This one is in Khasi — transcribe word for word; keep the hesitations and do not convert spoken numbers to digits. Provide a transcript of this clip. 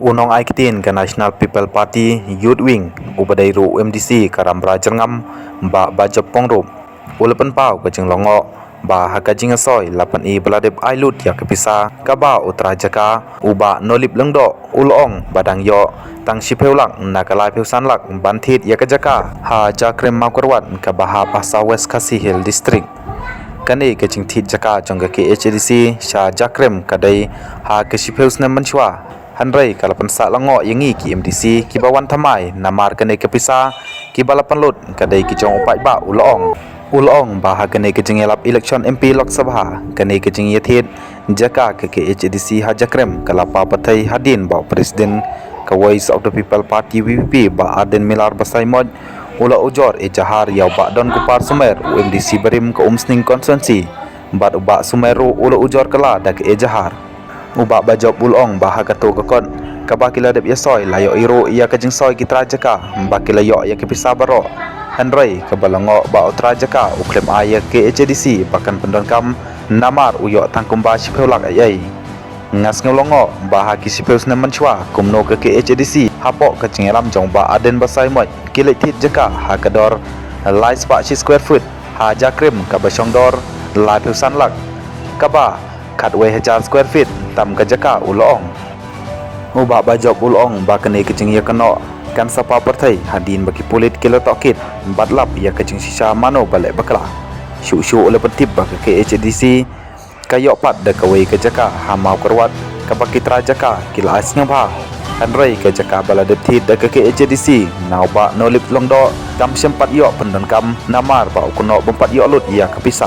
U nongai ktien ka National People Party Youth Wing, uba dei ruh u MDC ka Rambrai Jyrngam, Bah Bajop Pongrup, u la pynpaw ka jinglyngngoh ba ha ka jingïasoi la pyni ba la dep ai lut ïa ka pisa kaba u trai jaka, u Bah Nolip Lyngdoh, u la ong ba dang ïoh tang shiphew lak na ka laiphew san lak ban thied ïa ka jaka ha Jakrim Mawkyrwat kaba hap ha South West Khasi Hills District. Kane ka jingthied jaka jong ka KHADC sha Jakrim ka dei ha ka shiphew snem mynshuwa. Hynrei ka la pynsah lyngngoh ïa ngi ki MDC kiba wan thymmai namar kane ka pisa kiba la pynlut ka dei ki jong u paidbah, u la ong. U la ong ba ha kane ka jingïalap election MP Lok Sabha, kane ka jingïathied jaka ka KHADC ha Jakrim ka la paw pyrthei hadien ba u President ka Voice of the People Party, VPP, Bah Ardent Miller Basaiawmoit, u la ujor ejahar ïa u Bah Donkupar Sumer, u MDC barim ka Umsning Constituency, bad u Bah Sumer ruh u la ujor kylla da ka ejahar. U Bah Bajop u la ong ba ha kato ka kot kaba ki la dep ïasoi la ïohi ruh ïa ka jingsoi ki trai jaka ba ki la ïoh ïa ki pisa baroh. Hynrei kaba lyngngoh ba u trai jaka u khlem ai ïa ka KHADC ba kan pyndonkam namar u ïoh tang kumba shiphew lak ei ei. Nga sngew lyngngoh ba ha ki shiphew snem mynshuwa kumno ka KHADC hapoh ka jingïalam jong u Bah Ardent Basaiawmoit ki leit thied jaka ha ka dor lai spah shi square feet ha Jakrim kaba shong dor laiphew san lak, kaba khatwei hajar square feet tam ka jaka, u la ong. U Bah Bajop u la ong ba kane ka jingïakynnoh kan sa paw pyrthei hadien ba ki pulit ki la tohkit bad lap ïa ka jingshisha mano ba leh bakla. Shuh shuh u la pyntip ba ka KHADC ka ïoh pat da kawei ka jaka ha Mawkyrwat kaba ki trai jaka ki la ai sngewbha. Hynrei ka jaka ba la dep thied da ka KHADC na u Bah Nolip Lyngdoh kam shym pat ïoh pyndonkam namar ba u kynnoh bym pat ïoh lut ïa ka pisa.